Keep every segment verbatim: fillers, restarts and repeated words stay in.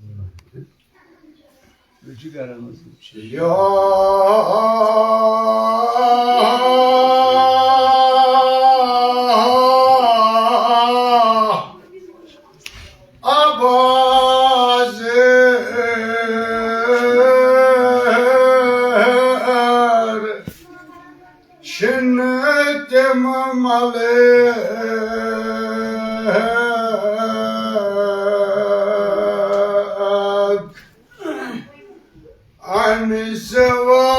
مےٚ چھُ گرم حظ۔ چھِنہٕ تِم ملک اَمہِ سوا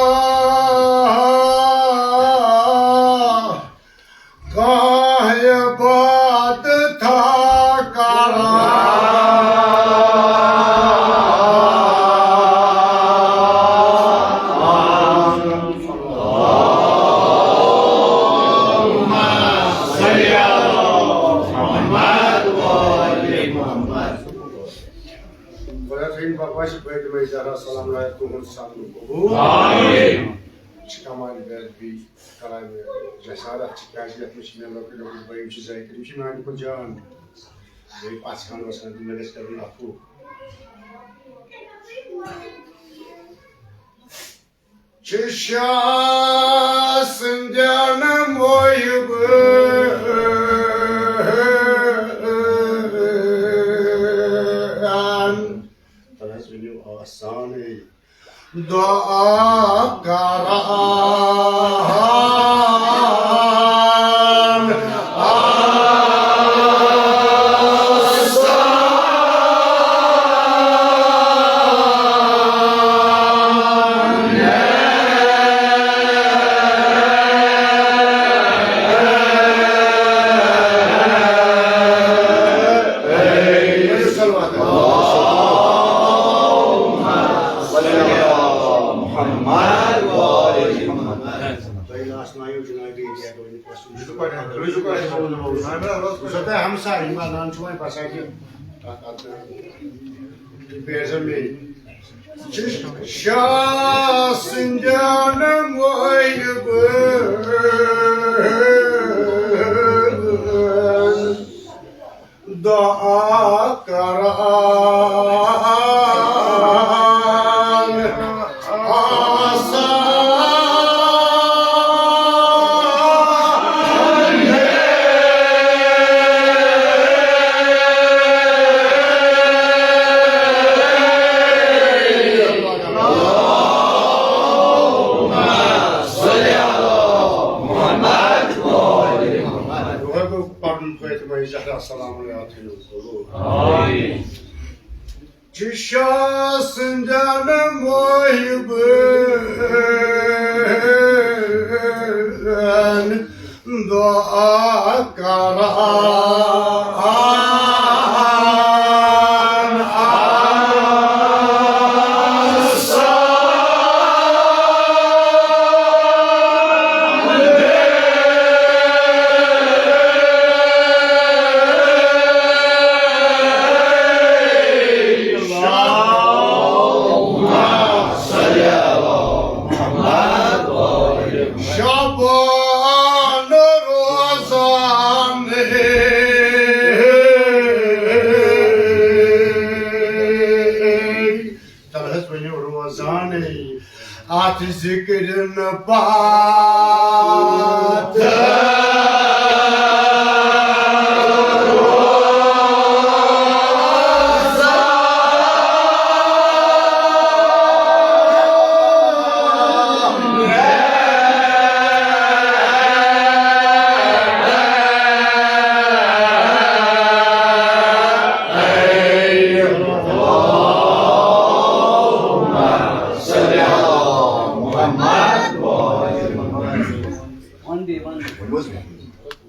کانٛہہ عبادتھا کران۔ خۄدا تھٲیِن پاپا چھِ فٲطمہ زہرا سلام علیہ تُہُنٛد سَپدُن قبوٗل۔ آمین۔ چھِ کمال بیت بیٚیہِ کران یہِ جسارت چھِ، کیٛازِ یَتھ منٛز چھِ مےٚ لۄکٕٹۍ لۄکٕٹۍ بٲے، یِم چھِ ذٲکِر، یِم چھِ میٛانہِ کھۄتہٕ جان۔ بیٚیہِ پَژھ کھنٛڈ وَژھ کھنٛڈ، تِم مےٚ گژھِ کَرُن عفوٗ۔ چھِ شاہ سٕنٛدٮ۪ن محبن۔ تَلہٕ حظ ؤنِو آسانٕے۔ دعا کران۔ محمد وآل محمد۔ تۄہہِ آسنایو جنابی یَتھ ؤنِتھ وَسُن۔ وٕچھو تۄہہِ ہمساے، یِم اَنان چھُ وۄنۍ باسان کہِ اَتھ، اَتھ، یہِ پیٚیہِ سا مے۔ چھِ شاہ سٕنٛدٮ۪ن محبن دعا کران آسان۔ دۄہے گوٚو پرُن فاطمہ زہرا سلام علیہا۔ آمین۔ چھِ شاہ سٕنٛدٮ۪ن محبن دعا کران۔ شعبان روزان۔ تَلہٕ حظ ؤنِو روزانٕے اَتھ ذِکرِ نہٕ پَتہٕ۔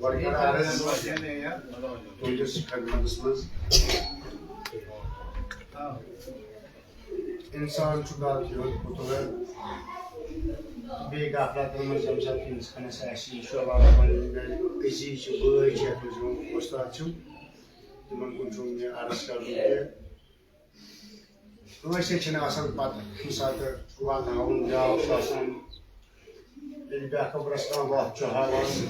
گۄڈٕ کرٕ عرض تُہٕنٛدِس خدمتس منٛز۔ اِنسان چھُ غلطی ہُنٛد پُتلہٕ، بیٚیہِ غفلتن منٛز ییٚمہِ ساتہٕ اِنسانس آسہِ یہِ شوبان پنٕنۍ گرِ، أزی چھِ بٲے چھِ یَتھ منٛز یِوان وۄستاد چھِم، تِمن کُن چھُم یہِ عرض کرُن کہِ کٲنٛسے چھِنہٕ آسان پتہ، ییٚمہِ ساتہٕ وَتھ ہاوُن بیٛاکھ چھُ آسان، ییٚلہِ بے خبرس کانٛہہ وَتھ چھُ ہاوان،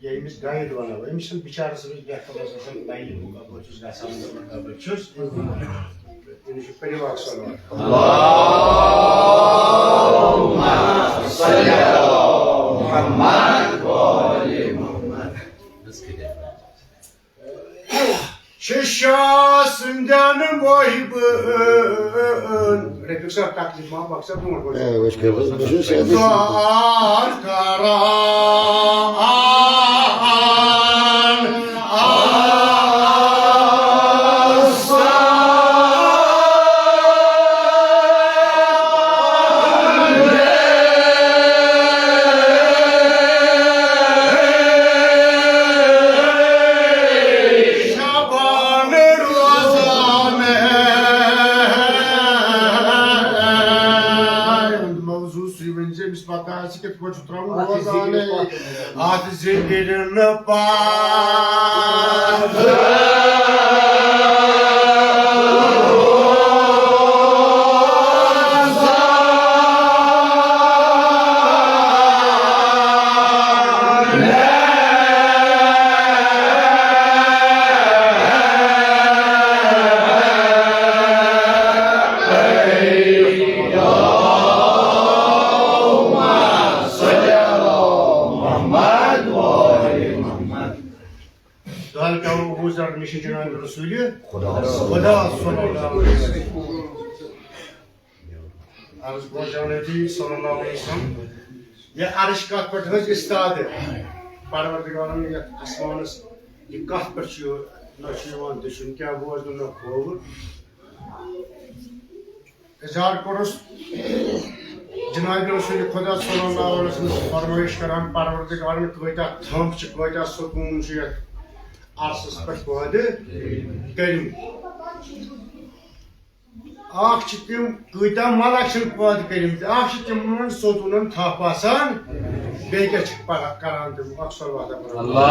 یا أمِس گایِڈ وَنو، أمِس چھُنہٕ بِچارس أمِس بے خبرس آسان گایِڈ، بہٕ کَپٲرۍ چھُس گژھان، بہٕ کَپٲرۍ چھُس۔ نِش پٔرِو اکھ صلوات۔ اللهم صل علی محمد و آل محمد۔ شیشہ سندن محبن۔ رفیق صاحب، تکلیف ما مقصد برونٛٹھ برونٛٹھ۔ اے، وٕچھ کیٛاہ، وٕچھ، وٕچھ، وٕچھ۔ دعا کران۔ شبان روزہ میں۔ موضوع سُے ؤنۍ زِ أمِس پتہ آسہِ کِتھ پٲٹھۍ چھُ ترٛاوُن روزانَے۔ اَتھ زِندگی نہٕ پَتھ۔ دۄہَن پٮ۪وان وُہ ذرٕ نِش جناب رسول خدا۔ خدا صلی اللہ علیہ وسلم۔ عرض گوٚو جنابی صلی اللہ علیہ وسلم، یہِ عرش کتھ پٮ۪ٹھ حظ استاد؟ پروردگارن یتھ آسمانس یہِ کتھ پٮ۪ٹھ چھُ، نہ چھُ یِوان دٔچھُن کیٛاہ بوزنہٕ، نہ کھووُر۔ اظہار کوٚرُس جناب رسول خدا صلی اللہ علیہ وسلم فرمٲیش کران، پروردگارن کۭتیاہ تھمب چھِ، کۭتیاہ سکوٗن چھُ یتھ عرشس پٮ۪ٹھ پٲدٕ کٔرمٕتۍ۔ اکھ چھِ تِم کۭتیاہ ملک چھِن پٲدٕ کٔرمٕتۍ، اکھ چھِ تِمن ستوٗنن تھپھ آسان، بیٚیہِ کیٛاہ چھِ پران کران تِم؟ اکھ صلوات پران۔ اللهم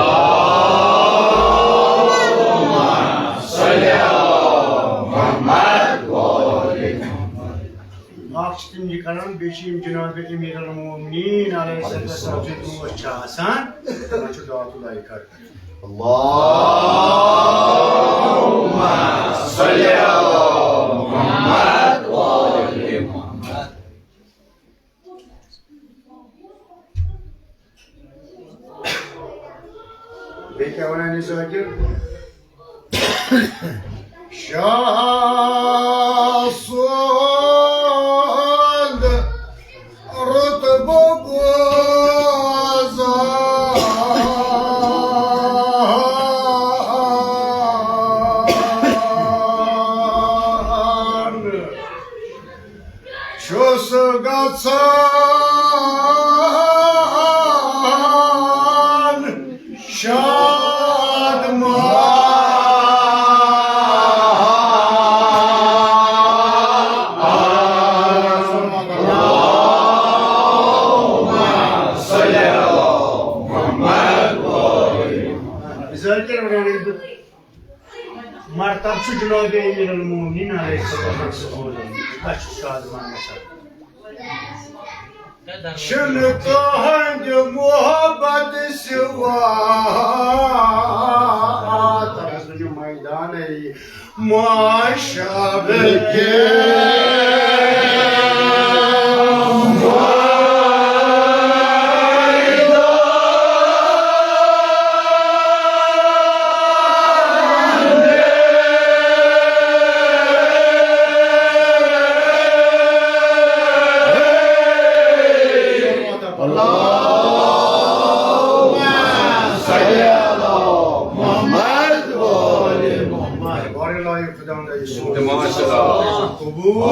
صل علی محمد و آل محمد۔ اکھ چھِ تِم یہِ کران، بیٚیہِ چھِ یِم جناب امیر المومنین علیہ الصلوۃ والسلام سٕنٛدۍ دوست چھِ آسان، تِمن چھُ دعوت اللہ کران۔ اللهم صل على محمد وآل محمد۔ بیٚیہِ کیٛاہ وَنان یہِ ذٲکِر؟ شاہ سُنٛد رُتبہٕ بوزان چھُس گژھان شاد مان۔ ذٲکِر وَنان ییٚلہِ بہٕ مرتب چھُ جناب امیر المومنین علیہ السلام سُنٛد بوزان، بہٕ چھُس شاد مان گژھان۔ چھُنہٕ تُہنٛدِ محبت سوا تَتھ منٛز چھُ میدانٕے معشر کے۔ اللهم صل على محمد وآل محمد۔ بارِ الٰہی خداوندا، یہِ سون قبول۔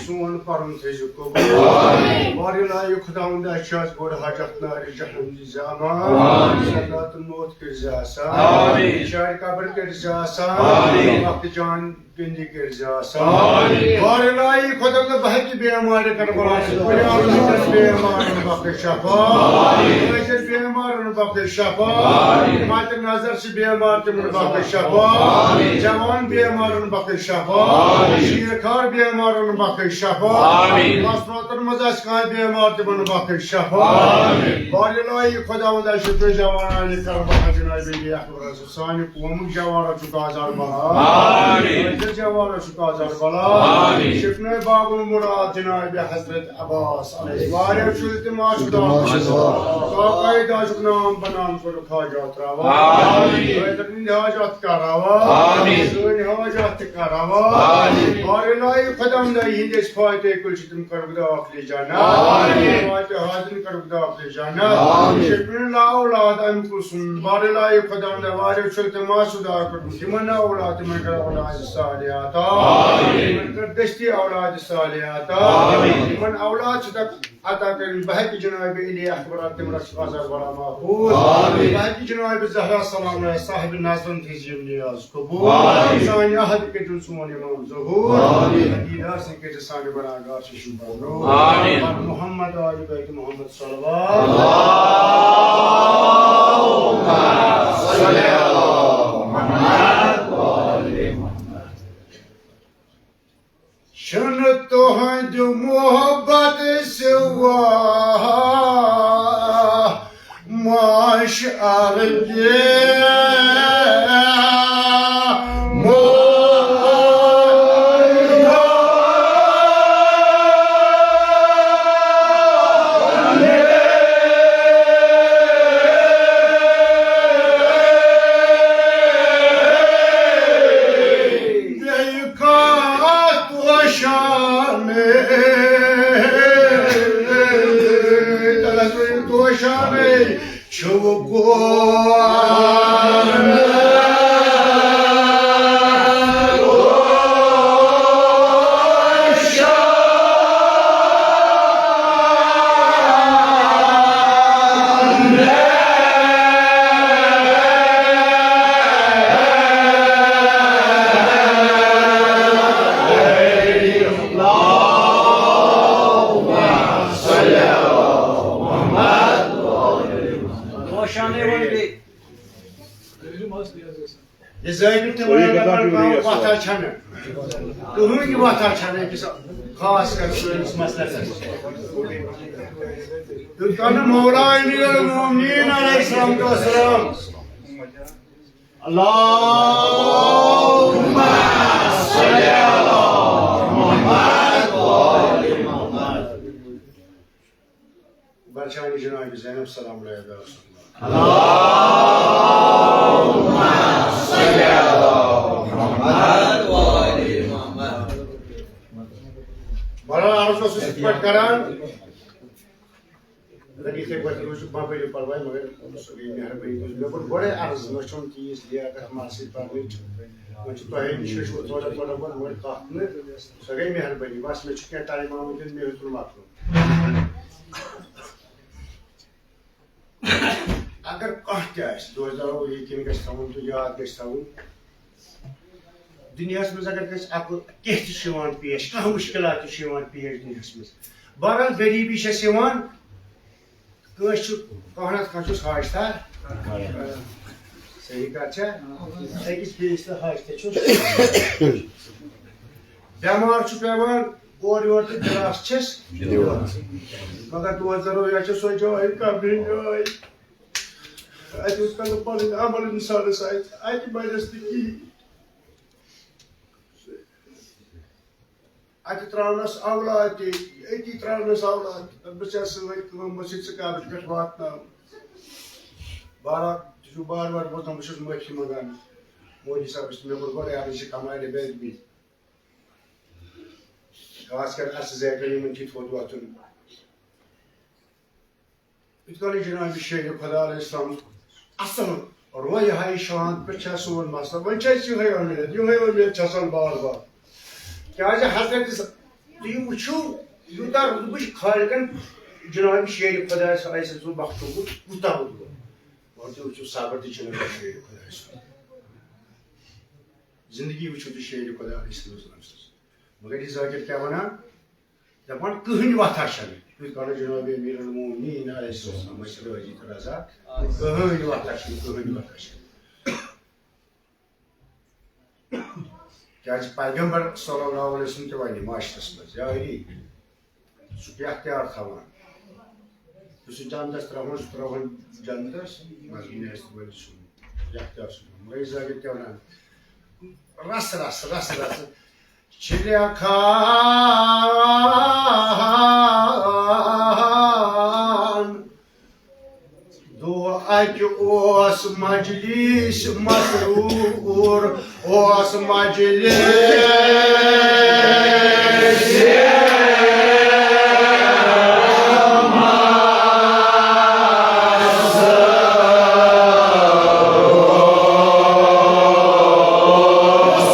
سون پرُن تھٲیزِ قبول۔ بارِ الٰہی خداوندا، اَسہِ چھُ آز بوٚڑ حاجت نارِ جہنم دِژ آمین۔ سکرات الموت کٔرۍ زِ آسان۔ آمین۔ شعرِ قبر کٔرۍ زِ آسان۔ آمین۔ وقتِ جان بندی کٔرۍ زِ آسان۔ آمین۔ بارِ الٰہی خداوندا، بہٕ ہیٚکہِ بیمارِ کَرٕ بَلاے۔ کُنہِ عالمہٕ کِس بیمارَن بخش شفا۔ آمین۔ کٲشِر بیمارَن بخش شفا۔ آمین۔ مَتہِ نظر چھِ بیمار، تِمَن بخش شفا۔ آمین۔ جوان بیمارَن بخش شفا۔ آمین۔ شیٖرخار بیمارَن بخش شفا۔ آمین۔ مصنوعاتَن منٛز آسہِ کانٛہہ بیمار، تِمَن بخش شفا۔ آمین۔ بارِ الٰہی خداوندا، شُکر جوانان کربلا جناب اکبر سانہِ قومُک جوان چھُ آزاد بہار۔ آمین۔ والا شکا زر بلا۔ آمین۔ شفنہ باب المراد جناب حضرت عباس علیہ۔ واریاہ چھُ التماس خدا۔ التماس خدا۔ تو پیدا چھُکھ نام بنام کوٚرُکھ حاجات روا۔ آمین۔ حضرت ہٕنٛدۍ حاجات کر روا۔ آمین۔ سٲنۍ حاجات تہِ کر روا۔ آمین۔ اور الہی خداوندہ ہٕنٛدۍ أسۍ فاتح کُل چھِ تِم کٔرٕکھ داخل جنت۔ آمین۔ فاتح حاضرین کٔرٕکھ داخل جنت۔ آمین۔ شفنہ اولاد ام کلثوم۔ بار الہی خداوندہ واریاہ چھُ التماس خدا کوٚرمُت۔ یِمن اولاد، تِمن کر اولاد صالحہ عطا۔ آمین۔ یِمن کر دستی اولاد صالحہ عطا۔ آمین۔ یِمن اولاد چھِ تتھ عطا کٔرِتھ۔ بحق جناب علی اکبر تِم رکھ آزاد ورا محفوظ۔ آمین۔ بحق جناب زہرا سلام علیہ صاحب نظرن تھٲیزِ یِم نیاز قبول۔ آمین۔ سانہِ عہد کٔرِتھ سون امام ظہور۔ آمین۔ دیدار سۭتۍ کٔرِتھ سانہِ گناہگار چھِ شُکر۔ آمین۔ محمد آل بیت محمد صلوات۔ اللهم صل على محمد وآل محمد۔ چھنہٕ تُہنٛدِ محبت سوا معاشر کہِ بیٚیہِ کانٛہہ توشانے، توشانے چھُ یہِ زٲوِو تہِ وَنان، دَپان، کانٛہہ وَتھا چھَنہٕ۔ کٕہٕنۍ وَتھا چھَنہٕ أکِس خاص کر سٲنِس مسلکَس۔ یوٚت کال نہٕ مولا امیر المومنین علیہ الصلوۃ والسلام۔ اللہم صل علی محمد و آل محمد۔ برچانی جناب زینب سلام علیہ رسول اللہ۔ اللہم صل علی محمد و آل محمد۔ بہرحال، عرض اوسُس یِتھ پٲٹھۍ کران، اگر یِتھَے پٲٹھۍ روٗزِو، مہ بٔرِو پرواے، مگر سُہ گٔے مہربٲنی تُہٕنٛز۔ مےٚ کوٚر گۄڈَے عرض، مےٚ چھُم تیٖژ لیاقت مَسجِد پَرنٕچ، وۄنۍ چھُ تۄہے نِش ہیوٚچھمُت تھوڑا تھوڑا بہت، مگر کَتھ نہٕ، سۄ گٔے مہربٲنی۔ بَس، مےٚ چھُ کینٛہہ ٹایم آمُت دِنہٕ، مےٚ ہیوٚتُن مۄکلُن۔ اگر کانٛہہ تہِ آسہِ، دۄہ دۄہ یقیٖن گژھِ تھاوُن تہٕ یاد گژھِ تھاوُن، دُنیاہَس منٛز اگر کٲنٛسہِ اَکُ-، کینٛہہ تہِ چھُ یِوان پیش، کانٛہہ مُشکِلات تہِ چھُ یِوان پیش دُنیاہَس منٛز۔ بہرحال، غریٖبی چھَس یِوان، کٲنٛسہِ چھُ کانٛہہ نَتہٕ کانٛہہ چھُس حاجتہ۔ صحیح کَتھ چھےٚ؟ أکِس بیٚیِس تہٕ حاجتہ چھُس۔ بٮ۪مار چھُ پٮ۪وان، اورٕ یورٕ تہٕ دِلاس چھِس دِوان۔ مگر دۄہ ضروٗری چھِ سۄ جاے، قبرِ جاے۔ اَتہِ اوس پَتہٕ پَنٕنۍ عمل اِنسانَس اَتہِ، اَتہِ بَنٮ۪س نہٕ کِہیٖنۍ۔ اَتہِ ترٛاونَس اولاد تہِ، أتی ترٛاونَس اولاد تہِ۔ دَپُس، ژےٚ سۭتۍ کٲم ٲس، یہِ ژٕ قبرِ پٮ۪ٹھ واتناو۔ بارہ، تُہۍ چھِو بار بار بوزان، بہٕ چھُس معٲفی منٛگان۔ مولوی صٲبَس تہِ مےٚ کوٚر گۄڈَے عرض، یہِ کمالہِ بے ادبی۔ خاص کر اَسہِ زیٹَن یِمَن چھِ تھوٚد وۄتھُن۔ یِتھ کٔنۍ جناب شیر خدا علیہ السلام اصل رویہاے شان پٮ۪ٹھ چھا سون مسلہٕ۔ وۄنۍ چھِ اَسہِ یِہوٚے اُمید، یِہوٚے اُمید چھِ آسان بار بار۔ کیٛازِ حضرت س-، تُہۍ وٕچھِو، یوٗتاہ رُتبہٕ چھُ خالقن جناب شیر خدا علیہ السلام بخشومُت، کوٗتاہ رُتبہٕ۔ مگر تُہۍ وٕچھِو صبر تہِ چھُنہٕ شیر خدا علیہ السلام۔ زندگی وٕچھِو تُہۍ شیر خدا علیہ السلام سٕنٛز۔ مگر یہِ ذاکر کیٛاہ وَنان؟ دَپان، کٕہٕنۍ وَتھا چھَنہٕ۔ یُتھ کالَس جناب امیر المومنین علیہ السلام ٲسۍ رٲضی تہٕ رضا، کٕہٕنۍ وَتھا چھَنہٕ، کٕہٕنۍ وَتھا چھَنہٕ۔ کیٛازِ پیغمبر صلی اللہ علیہ وسلم تہِ وَنہِ معاشرَس منٛز، یا علی، سُہ تہِ اختیار تھاوان۔ یُس سُہ جنتَس ترٛاوان، سُہ ترٛاوان جنتَس، مگر یہِ آسہِ وۄنۍ سُہ اختیار سُہ۔ مگر یہِ زٲوِتھ کیٛاہ وَنان؟ رس رس رس رس چھِ لیکھان۔ دۄہ اَکہِ اوس مجلس مسرور، اوس مجلس۔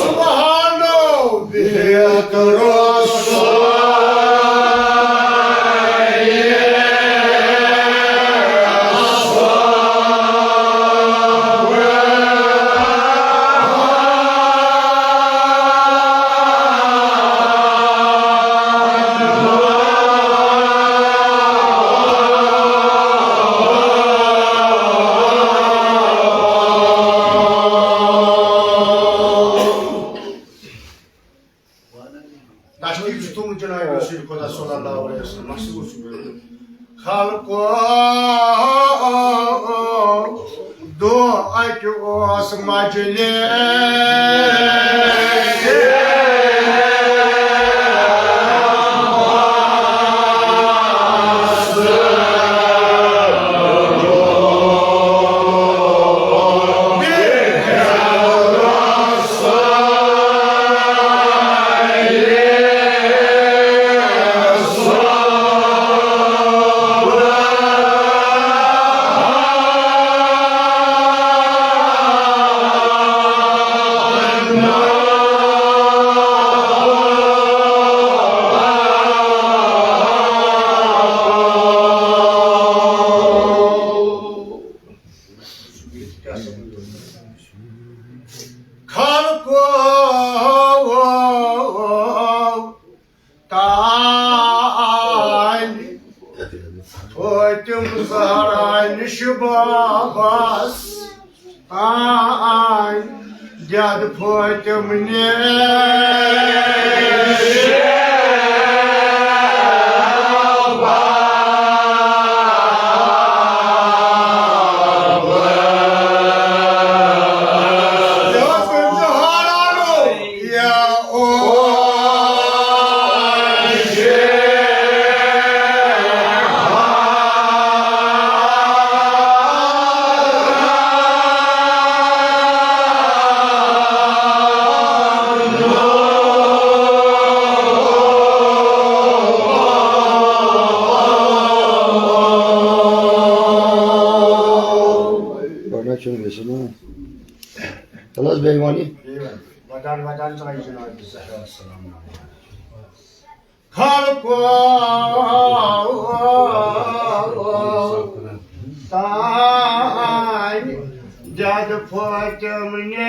سبحانو بہتر تصدیق چھُ تُہُنٛد جناب رسول خدا صلی اللہ علیہ وسلم، مشہوٗر چھُ۔ خلقو دۄہ اَکہِ اوس مجلس۔ خلقو تانۍ فٲطِم زہرا نِش بابس تانۍ دٮ۪د فٲطِم نِش۔ پرناوُن چھُنہٕ گژھِ نا۔ تَلہٕ حظ بیٚیہِ وَنہِ۔ بیٚیہِ وَنہِ۔ وَدان وَدان ترٛایہِ جِناب زہرا السلام علیکم۔ خلقو تانۍ دٮ۪د فٲطِم نِش۔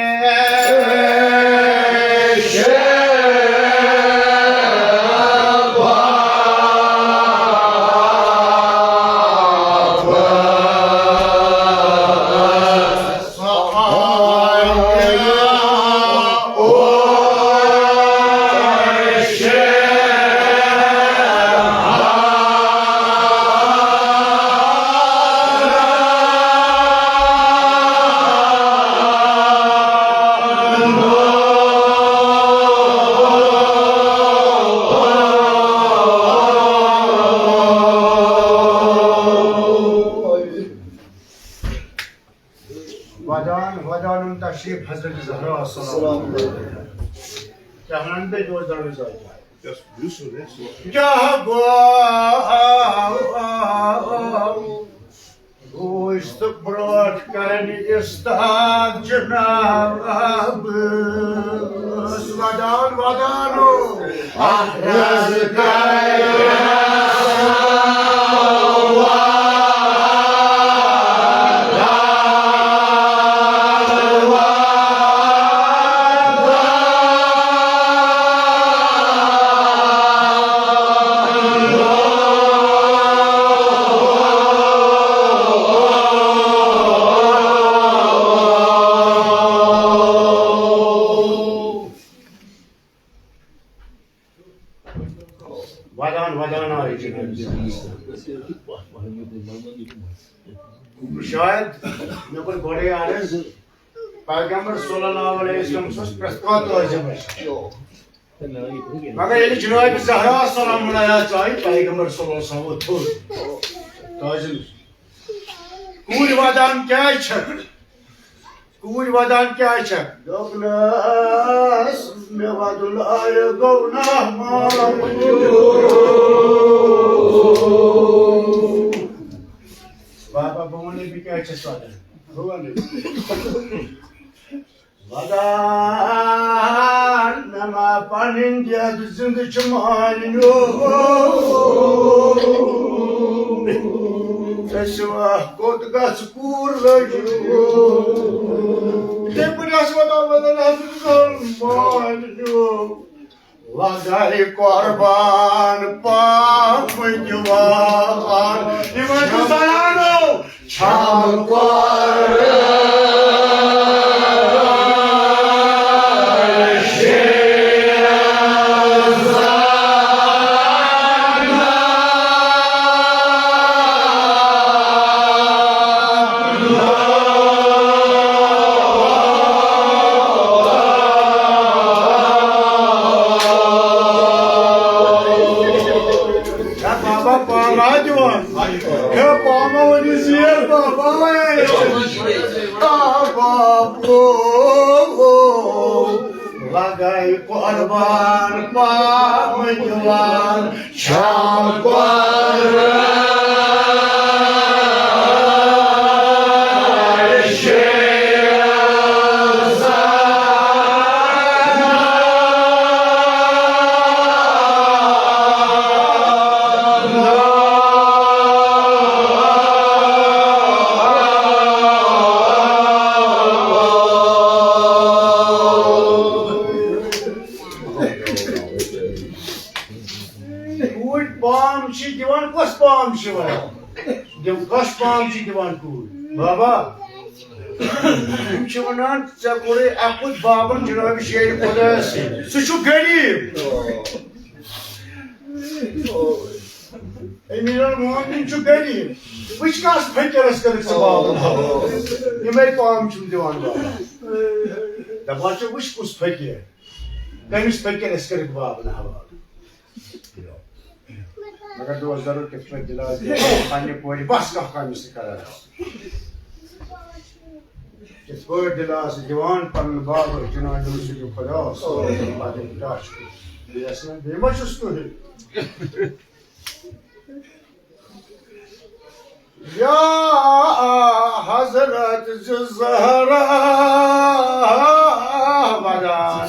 ودان ودان تشریف حضرت زہرا السلام علیہا۔ کیٛاہ وَنان بیٚیہِ دۄہ دَرٕج آیہِ؟ کیٛاہ گوٚو؟ گوٚو أسۍ تہٕ برٛونٛٹھ کَرن اِستاد جناب۔ ودان ودانو۔ احرز کَرِ ودان ودان آیہِ جناب۔ شاید مےٚ کوٚر گۄڈَے عرض، پیغمبر صلی اللہ علیہ وسلم اوس پرٛٮ۪تھ کانٛہہ تعظیم اَسہِ۔ مگر ییٚلہِ جناب زہرا سلام علیہا ژایہِ، پیغمبر صلی اللہ علیہ وسلم ووٚتھ تھوٚد۔ تعظیم۔ کوٗرۍ ودان کیٛازِ چھَکھ؟ کوٗرۍ ودان کیٛازِ چھَکھ؟ دوٚپنَس، مےٚ ودُن آیہِ گوٚو نہ محمد۔ بابا، بہٕ وَنَے، بہٕ کیٛازِ چھَس ودان؟ بہٕ وَنَے۔ ودان نما پنٕنۍ دٮ۪د زِندٕ چھُ مانیو۔ ژےٚ سوا کوٚت گژھِ کوٗر لٔجِو؟ یِتھَے پٲٹھۍ آسہِ ودان ودان حضرت مانیو۔ لگے قربان پامٕتۍ وان۔ یِمن چھُ زنانو چھام قربان۔ ہے بابا، پاما دِوان۔ ہے پاما ؤنِو زیر بابا، ہے۔ آ بابو، لگے قربان پامٕتۍ وان۔ شام قربان۔ کوٗرۍ پام چھِ دِوان، کۄس پام چھِ وَنان؟ دِو-، کۄس پام چھِ دِوان کوٗرۍ؟ بابا، یِم چھِ وَنان، ژےٚ کوٚرُے اَکُت بابَن جناب شیر خۄدایَس سۭتۍ۔ سُہ چھُ غریٖب۔ أمیٖر المومنیٖن چھُ غریٖب۔ وٕچھ کَس فقیٖرَس کٔرٕکھ ژٕ بابَن حوالہٕ۔ یِمَے پام چھِم دِوان بابا۔ دَپان چھِ، وٕچھ کُس فقیٖر۔ کٔمِس فقیٖرَس کٔرٕکھ بابَن حوالہٕ۔ مگر دوست ضرور کِتھ پٲٹھۍ دِلاس دِوان پننہِ کورِ بس کانٛہہ کامہِ سۭتۍ کران۔ کِتھ پٲٹھۍ دِلاس دِوان پنُن بابہٕ جناب یوسف خۄدا صٲب پتہٕ داچھ۔ بیٚیہِ ٲس نہٕ، بیٚیہِ ما چھُس کٕہٕنۍ۔ یا حضرت زہرا ودان۔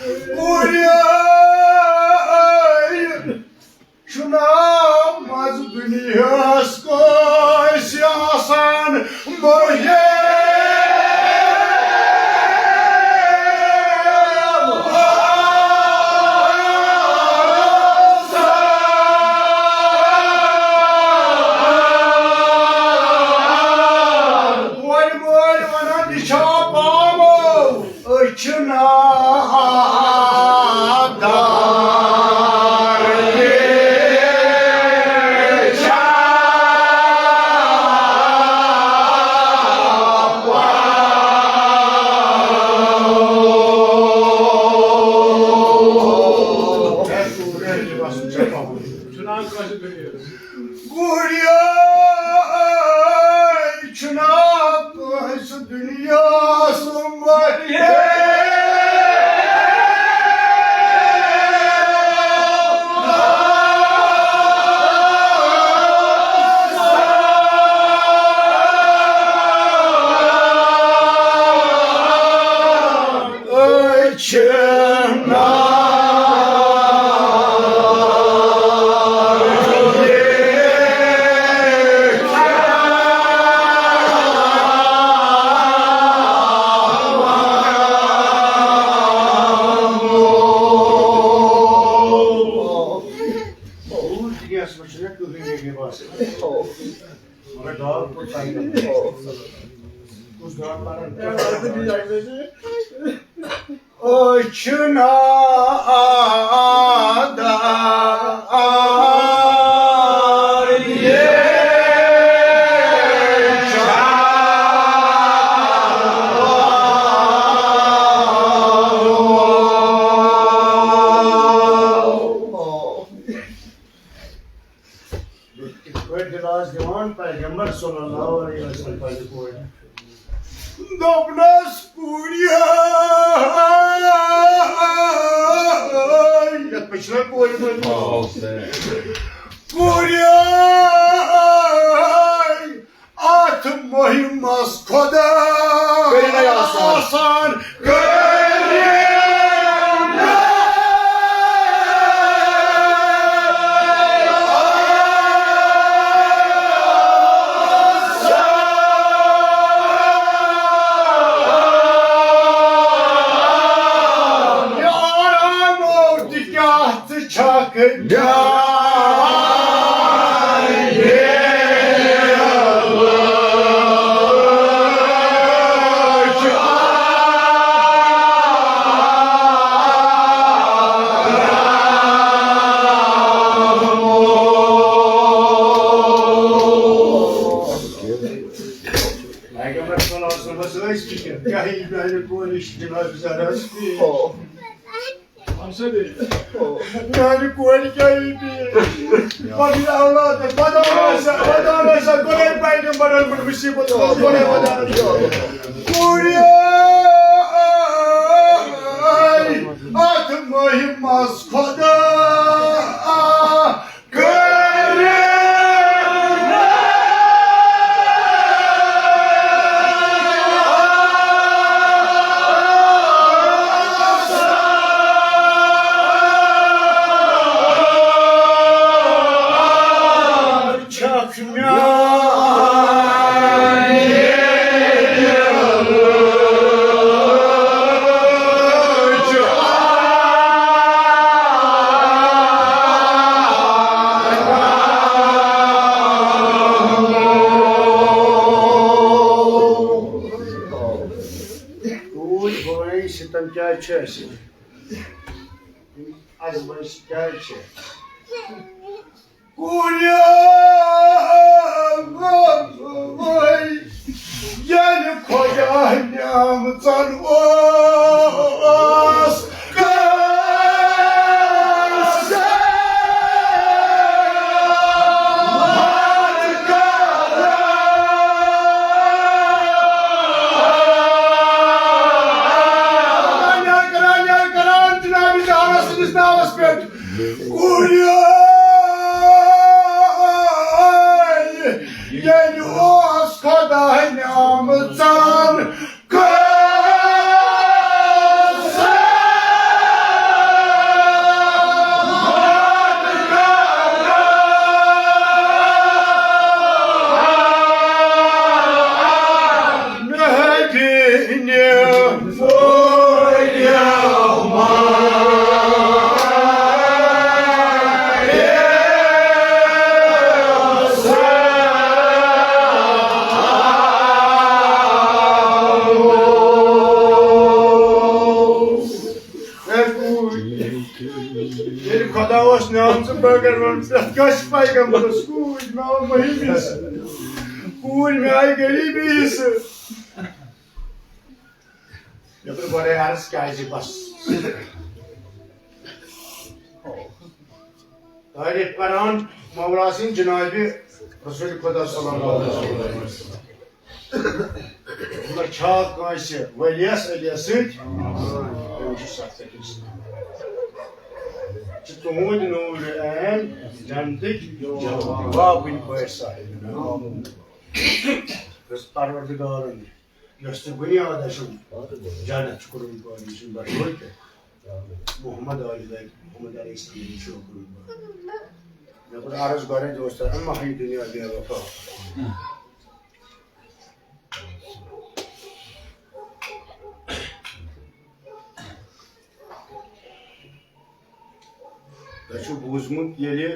گُرۍ چھُنہٕ مَزٕ دُنیاہَس کٲنٛسہِ آسان مٔہِتھ۔ کورِ مٲلۍ وَنان، یہِ چھا پامو؟ أچھ نادار۔ گُرۍ چھُنہٕ کٲنٛسہِ دُنیاہَس منٛز۔ أچھ نار۔ دُنیاہَس منٛز چھُنہٕ کٕہٕنۍ غریٖب آسان۔ مگر ڈاکٹر کوٚت تام گژھِ؟ کُس ڈاکٹر؟ أچھ نادار یے چھا۔ یِتھ پٲٹھۍ دِلاس دِوان پیغمبر صلی اللہ علیہ وسلم پننہِ کورِ۔ دوٚپنَس، "کورِ، یَتھ پٮ۪ٹھ چھُنہ کورِ منٛز؟ کورِ، اَتھ مُہِمَس خۄدا کٔرِنَے آسان۔ آسان کٔرِنَے آسان۔ یارانو تہِ کیٛاہ ژٕ چھکھ ڈاے پیغمبر صلی اللہ علیہ وسلمس ٲسۍ فِکر، کیٛاہ یی میانہِ کورِ نِش جناب زہراہس پیش؟ میانہِ کورِ کیٛاہ یی پیش؟ پنٕنۍ اولاد، ودان ٲسۍ، ودان ٲسۍ، گۄڈے پیغمبرن پٮ۪ٹھ مُصیبت، گۄڈے ودان ٲسۍ۔ کورِ، اتھ مٔہۍ منٛز خۄدا۔ ستم کیٛازِ چھِ اَسہِ؟ اَسہِ منٛز کیٛازِ چھِ؟ کُنہِ ییٚلہِ خۄدا نیامژن اوس کٲنٛسہِ کران، کران، کران جناب تعالیٰ سٕنٛدِس ناوس پٮ۪ٹھ۔ کُنہِ ییٚلہِ اوس خۄداے نیامژن کٲنٛسہِ۔ ییٚلہِ خۄدا اوس نیامژٕ بٲگر وَنُن، پرٛٮ۪تھ کٲنٛسہِ پیغمبرس کوٗر مےٚ آو مٔہِنوِس، کوٗر مےٚ آیہِ غریٖبی حِصہٕ۔ مےٚ کوٚر گۄڈَے عرض کیٛازِ بس۔ تعریف کران مولا سٕنٛدۍ جنابِ رسول خدا صلی اللہ علیہ وسلم۔ نہ چھا کٲنٛسہِ ؤلیَس علیَس سۭتۍ؟ تٔمِس چھُ سخت أکِس۔ چھِ تُہُنٛد نوٗر عین جنتٕکۍ جوابٕنۍ پٲٹھۍ صاحب۔ یۄس پروردگارن یۄس تہِ بُنیاد اَسہِ جنت چھُ کوٚرمُت پٲدٕ، یہِ چھُنہٕ بَٹہٕ وٲلۍ پٮ۪ٹھ۔ محمد علی لَگہِ، محمد علیہ السلام چھُ کوٚرمُت پٲدٕ۔ مےٚ کوٚر عرض گۄڈَے دوستو، اَما ہَے دُنیا بے وفا۔ تۄہہِ چھُو بوٗزمُت ییٚلہِ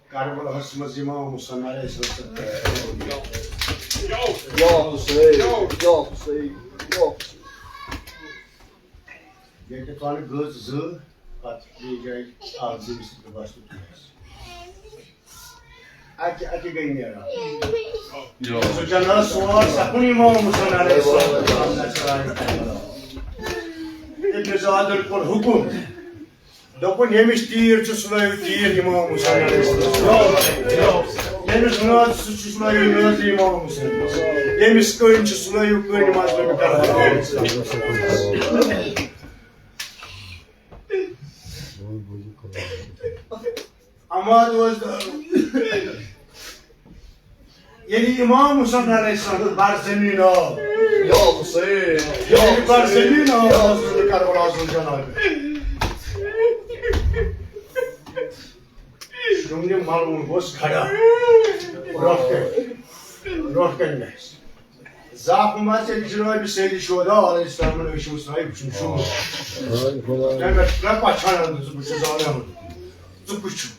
کربلاہَس منٛز امام حسین علیہ السلام، یا حسین، یا حسین، یا حسین۔ ییٚتہِ تۄہہِ گٔژھ زٕ، پتہٕ بیٚیہِ جایہِ اکھ زٕ، بس۔ اَتہِ، اَتہِ گٔے نیران۔ سُہ جنازٕ سوز سکُن امام حسین علیہ السلام۔ ابن زیادن کوٚر حُکُم۔ دوٚپُن، ییٚمِس تیٖر چھُ، سُہ لٲیِو تیٖر امام حسین علیہ السلام۔ ییٚمِس نٲز چھُ، سُہ لٲیِو نٲز امام حسین۔ ییٚمِس کٔنۍ چھِ، سُہ لٲیِو کٔنۍ مظلوم کربلا۔ اما دوست، ییٚلہِ امام حسین علیہ السلام بر زمین آو، یا حسین، ییٚلہِ بر زمین آو، حضرت کربلا حضرت جناب۔ شُمنہِ ملوُن گوٚژھ کھڑا۔ برونٛٹھ کَنہِ، برونٛٹھ کَنہِ گژھِ۔ زانٛہہ ما ژےٚ جناب سید شہدا علیہ السلام ٲسِو ساے وٕچھُن شُمُن۔ تَمہِ پٮ۪ٹھ چھُ مےٚ پَتہٕ ژھانٛڈان، ژٕ بہٕ چھُس زانان۔ ژٕ کُس چھُکھ؟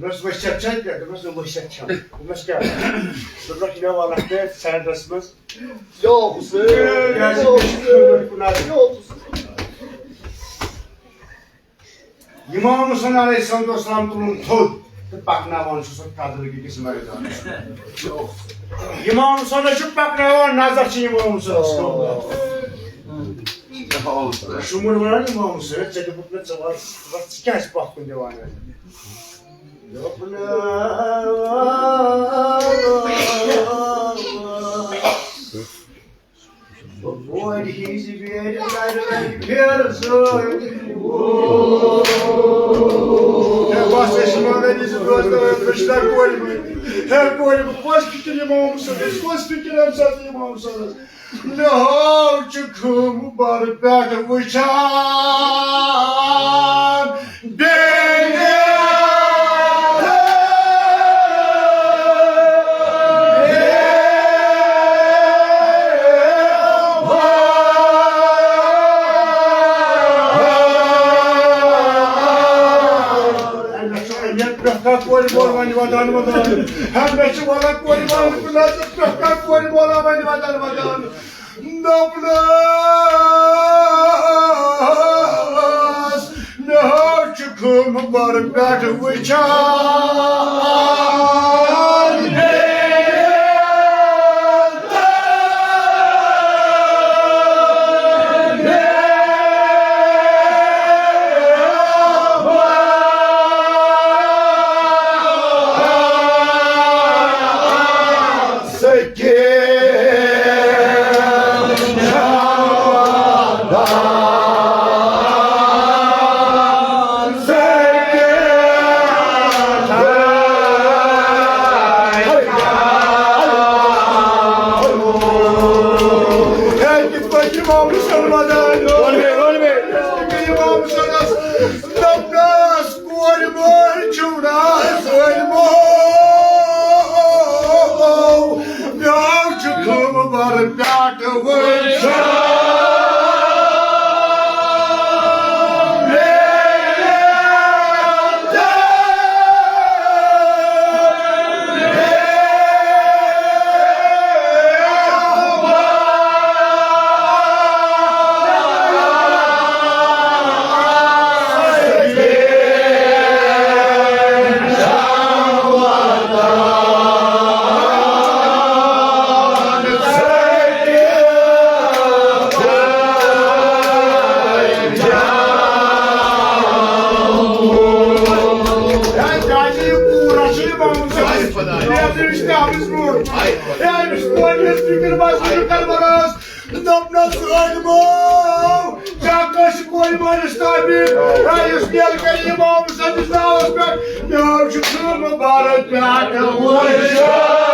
دوٚپمَس، ؤسِتھ چھا ژےٚ؟ دوٚپمَس، نہ، ؤسِتھ چھَم۔ دوٚپمَس، کیٛاہ؟ دوٚپمَس، مےٚ وَلَکھ ژٕ سینٹرَس منٛز۔ یا حسین، کیٛازِ یا مےٚ چھُ حسین، خٲر کُن آسان۔ یا حسین۔ امام حسین علیہ الصلوۃ والسلام تُلُن تھوٚد تہٕ پکناوان چھُ سُہ قدلگی کِس مٲدانس۔ امام حسینس چھُ پکناوان، نظر چھِ امام حسینس کٲم۔ شُمُر وَنان امام حسین، ژےٚ دوٚپُتھ مےٚ، ژٕ وَس، ژٕ وَس، ژٕ کیٛازِ پتھ کُن دِوان؟ دوٚپُن، بہٕ کورِ ہِنٛزِ بیرِ لَرِ لَرِ پھیرٕ سۭتۍ۔ ہے، بس، أسۍ چھِ مگر یہِ زٕ دۄہ تہٕ أسۍ چھِ کورِ منٛز۔ ہے، کورِ، بہٕ کۄس فِکِر یِمو أمۍ سۭتۍ؟ أسۍ کۄس فِکِر اَمہِ ساتہٕ یِمو أمۍ سۭتۍ؟ مےٚ ہاو چھِ خٲمہٕ بر پٮ۪ٹھ وٕچھان۔ پرٛٮ۪تھ کانٛہہ کورِ مول وَنہِ وَدان وَدان۔ ہے، مےٚ چھِ وَنان کورِ مول، بہٕ نہ حظ چھُس پرٛٮ۪تھ کانٛہہ کورِ مول وَنہِ وَدان وَدان۔ دوٚپنَس، مےٚ حظ چھُ خٲمہٕ بر پٮ۪ٹھ وٕچھان۔ ظٲلمو، کیٛاہ کٲنٛسہِ کوٚر یِمن اشتابی؟ ہے، یُس مےٚ کَرِ امام سٕنٛدِس ناوس پٮ۪ٹھ، مےٚ حظ چھُ ژٕ مُبارک پٮ۪ٹھ وٕچھان۔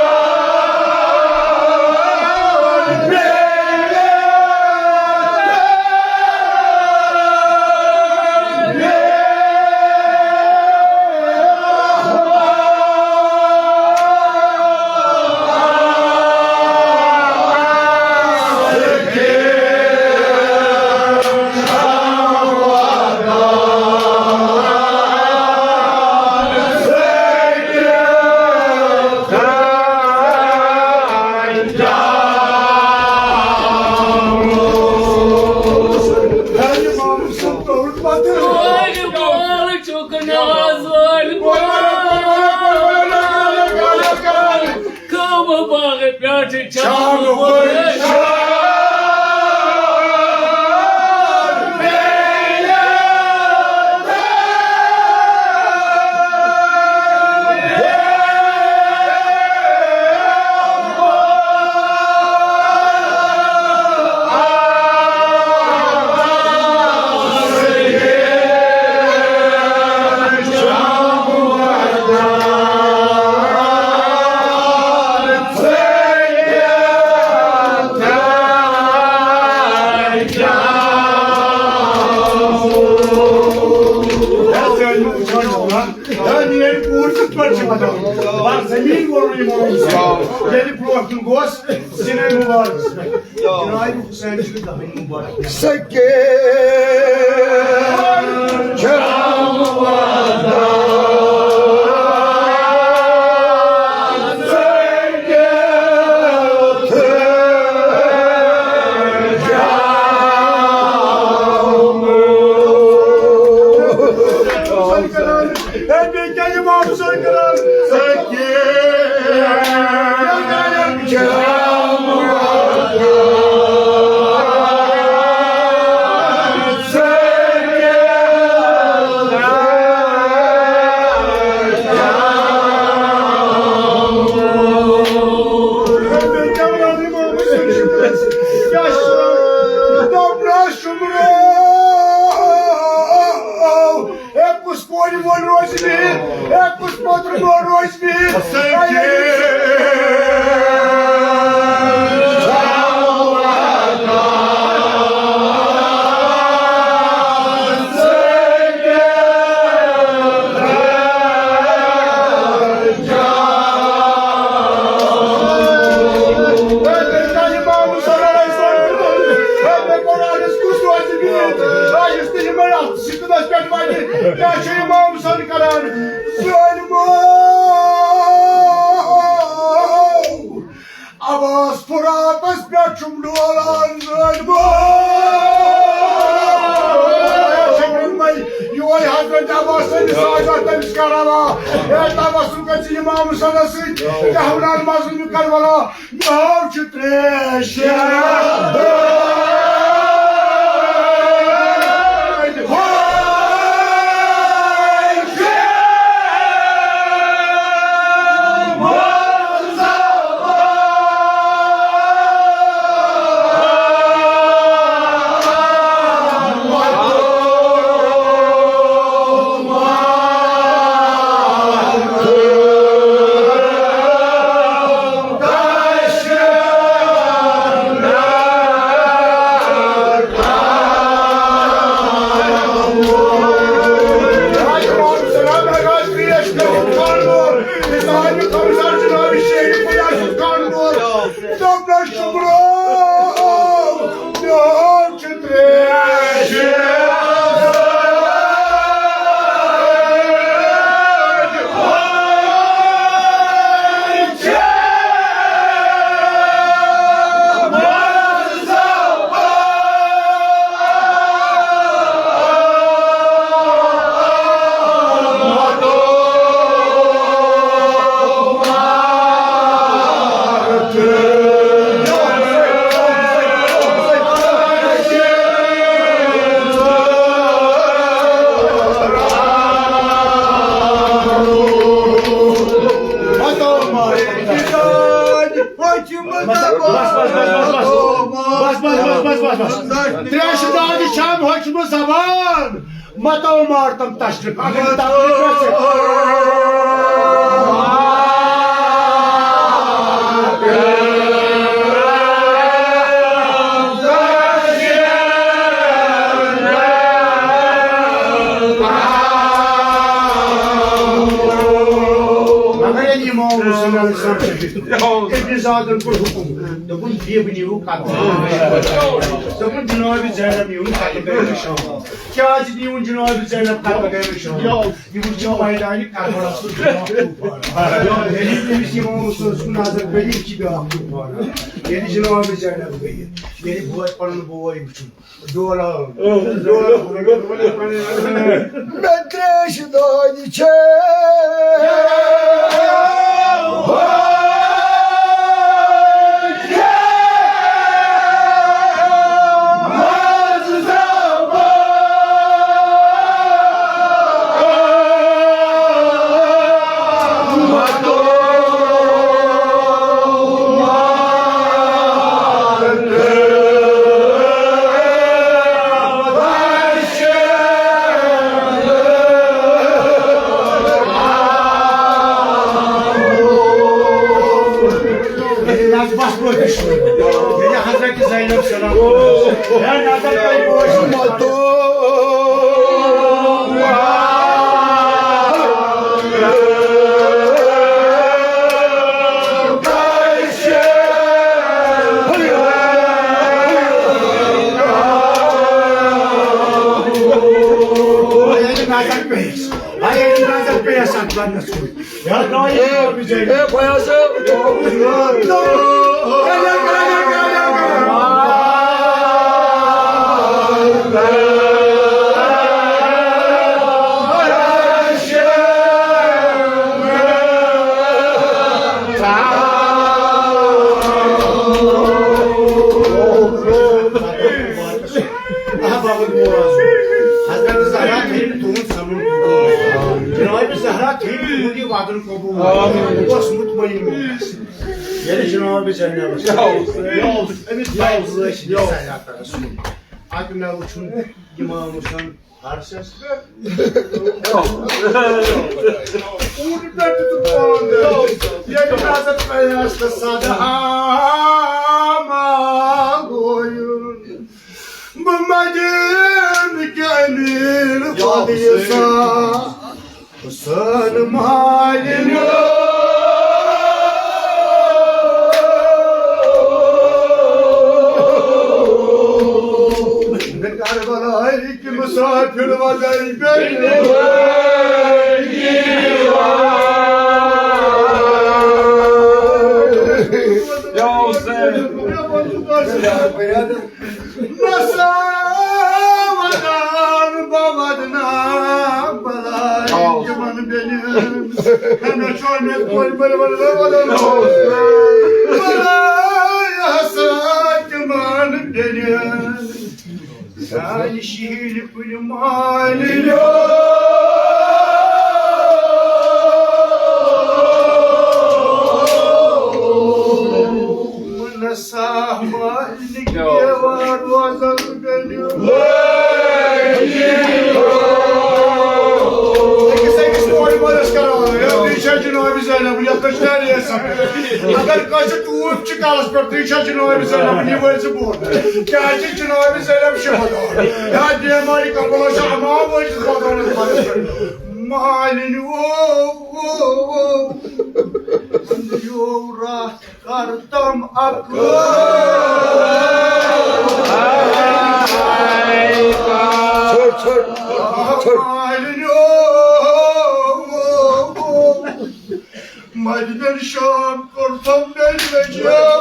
زمین وول امام حسین ییٚلہِ برونٛہہ کُن گوس سِنَے مُبارکَس پٮ۪ٹھ۔ جناب حسین چھُ دَہٕنۍ مُبارک۔ Scan چھام وادان، scan چھام۔ ہے، بیٚیہِ کیٛاہ امام حسین کران؟ سکین چھام وادان۔ ہے، کُس کورِ مول روزِ بِہِتھ؟ ہے، کُس پوترٕ مول روزِ بِہِتھ؟ سِکنَس پٮ۪ٹھ وَنہِ، کیٛاہ چھُ امام حسین کران؟ ظٲلمو! عباس فراتس پٮ۪ٹھ چھُم ڈولان، ظٲلمو! یِہوٚے حضرت عباس سٕنٛدِس حاجت تٔمِس کران۔ ہے، تبسم گژھِ امام حسینس سۭتۍ، کیٛاہ وَنان مظلوم کربلا؟ مےٚ حظ چھِ ترٛیش چیٚنۍ۔ زبان متو مارتم تشرف اگر تبلیغ رسے۔ مگر ییٚلہِ امام حسین علیہ السلام شہید گوٚو، ابن زادن کوٚر حکم، دوٚپُن، "یہِ بہٕ نِیِو قتل۔" دوٚپُن، "جناب زینب یِیِو نہٕ قتل کرنہٕ شام۔" کیٛازِ نِیِو جناب زینب قتل کرنہٕ شام؟ یہِ وٕچھِو میدانہِ کربلس منٛز بیٛاکھ طوٗفان۔ ییٚلہِ تٔمِس امام حسینس کُن نظر پیٚیہِ، یہِ چھِ بیٛاکھ طوٗفان۔ ییٚلہِ جناب زینب گٔیہِ، ییٚلہِ بوے پنُن بوے وٕچھُن، مےٚ ترٛیش دانہِ چھے۔ ییٚلہِ حضرت زینب سلام، یا نظر پے بوش۔ حضرت زہرا تھٲیِن تُہُنٛد سَمُن قبوٗل۔ جناب زہرا تھٲیِن تُہُنٛد یہِ وعدُن قبوٗل۔ بہٕ اوسُس مطمئن۔ ییٚلہِ جناب زینبَس أمِس بَچہِ ٲسۍ زہرا تَرَس کُن۔ اَتہِ مےٚ وُچھُن اِمام حسن عرشس پٮ۪ٹھ۔ اوٗنٹہِ پٮ۪ٹھ تہِ تُل پان۔ ییٚلہِ نظر پیٚیَس تہٕ صدہا ما گویُن۔ بہٕ مدینہٕ کہِ امیر خۄدایہِ سا حسین مالِنیو۔ کربلایہِ کہِ مسافر وَدَے بیٚیہِ۔ یا حسین۔ نسا ودان بہ ودنا بلاے تمن بیٚنٮ۪ن۔ ہمیشہ مےٚ کوٚر بلے بلے بلے بلے۔ بلاے ہسا تمن بیٚنٮ۪ن۔ سانہِ شیٖلہِ کُلہِ مالہِ۔ نسا مالہِ۔ أکِس أکِس کورِ مٲلِس کران، ہے، یہِ چھےٚ جنابِ زینب، یَتھ پٮ۪ٹھ چھِ ریس سَپدان۔ اگر کٲنٛسہِ ٹوٗپۍ چھِ کَلَس پٮ۪ٹھ، تہٕ یہِ چھےٚ جنابِ زینب، یہِ وٲلۍ زٕ بوٚڑ۔ کیٛازِ جنابِ زینب چھِ وَنان، یا بیمارِ کربلا چھِ اَما وٲجِس بدنَس پَتَس پٮ۪ٹھ۔ مالِنیو، یو راتھ کر تم اکھ۔ چھوڑ، چھوڑ، چھوڑ۔ مدینہ شام کر تم میری وجہ۔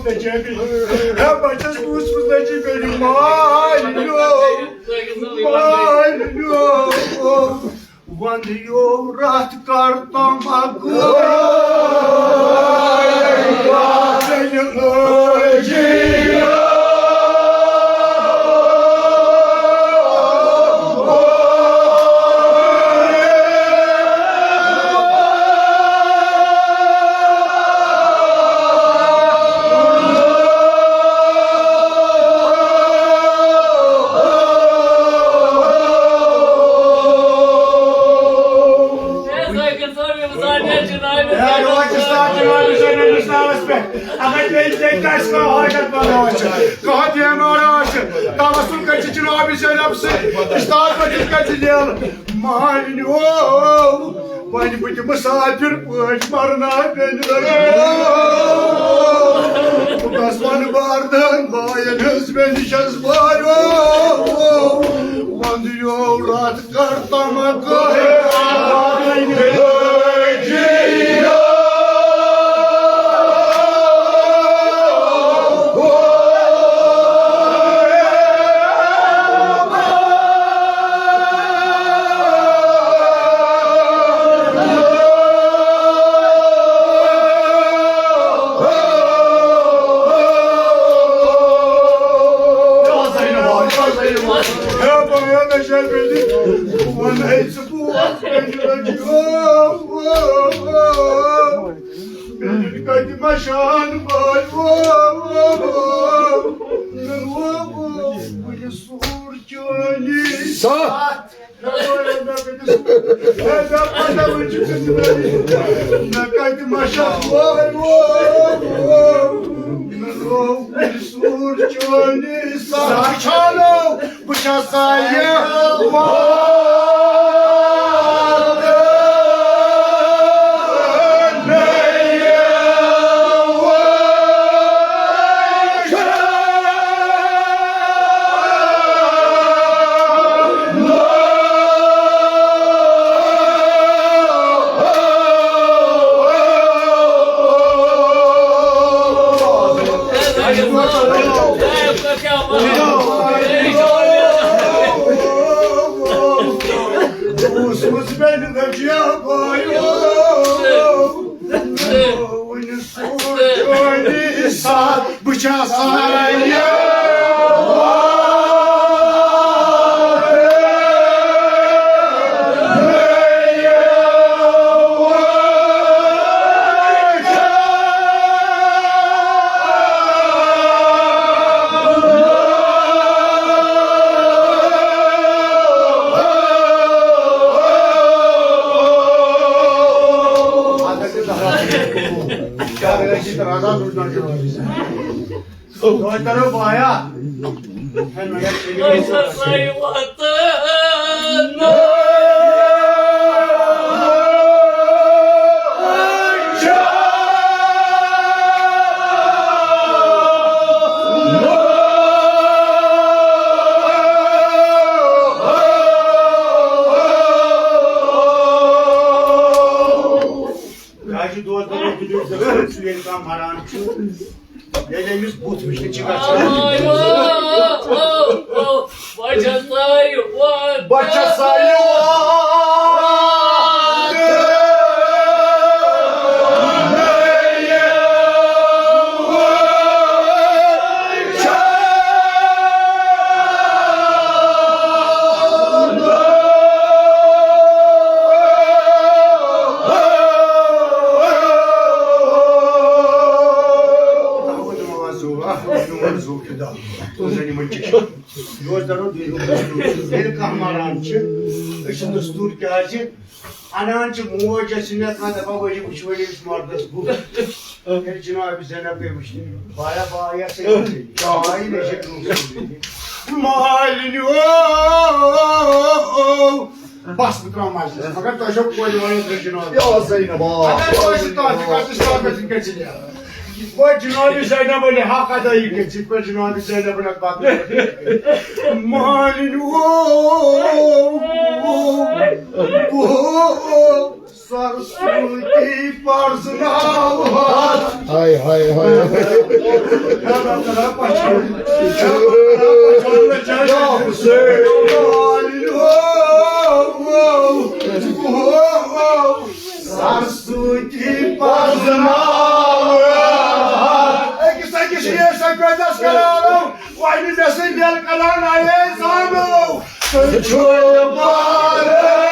نجیبی۔ ہے، بہٕ چھَس وُچھمُت نجیبی، مالیو، مالیو۔ وَندٕ یو رَتھ کر تمکو۔ ہے، روزِ ساتھ جناب حسین ہندس ناوس پٮ۪ٹھ۔ اگر بیٚیہِ تہِ آسہِ کانٛہہ حاجت منٛد آسہِ، کانٛہہ بیمار آسہِ، توسل کٔرِتھ چھِ جناب حسین صٲب سۭتۍ استاد مجید کٔرِتھ لیل۔ مالِنیو، وۄنۍ بہٕ تہِ مسافر پٲٹھۍ مرنا بیٚنہِ لگیو۔ بہٕ کس ونہٕ باردن باین ہٕنٛز بیٚنہِ چھَس بایو۔ وندٕ یو راتھ کر تمکو۔ سَتھ۔ مےٚ کَتہِ مَشَتھ وٲے وو، مےٚ لوگ سوٗر چٲنِس سَتھ چھانو، بہٕ چھَس سا یہِ واتہٕ۔ بہٕ چھَس سارے راجہِ دود دود دِلِس زخم چھُ ییٚلہِ کانٛہہ مَران چھُ، ییٚلہِ أمِس بُتھ وٕچھنہٕ چھِ گژھان۔ آے، او، او، او، بہٕ چھَس ساے واتان۔ بہٕ چھَس ساے واتان۔ ییٚلہِ کانٛہہ مَران چھِ، أسۍ چھِ دستوٗر کیٛازِ اَنان چھِ موج اَسہِ سِنٮ۪ت کانٛہہ دَپان، ؤلِو وٕچھو أمِس مَردَس بُتھ۔ ییٚلہِ جِناب زینب گٔے وٕچھنہِ، بایا بایا سۭتۍ آیہِ مےٚ چھِ برٛونٛہہ کُن۔ مالِنیو، بَس بہٕ ترٛاوٕ مَجلِس، مگر تۄہہِ چھو کورِ وَنُن تہٕ جِناب۔ یا زینب، آ۔ اگر تۄہہِ چھِ تۄہہِ چھِ کَتھ، أسۍ کَتھ کَتھ کَتھ چھِ نیران؟ یِتھ پٲٹھۍ جِناب زینب علی حق ادا یہِ کٔرِتھ، یِتھ پٲٹھۍ جِناب زینب علی حق باقٕے۔ مالِنیو، بہٕ سرسوتی پرزناوہتھ۔ ہاے، ہاے، ہاے۔ سرسُتی پزناو۔ أکِس أکِس چھِ یہِ سفیدس کران، وۄنۍ مےٚ سۭتۍ بیل کران، اے زانو۔ سُہ چھُ پاگل۔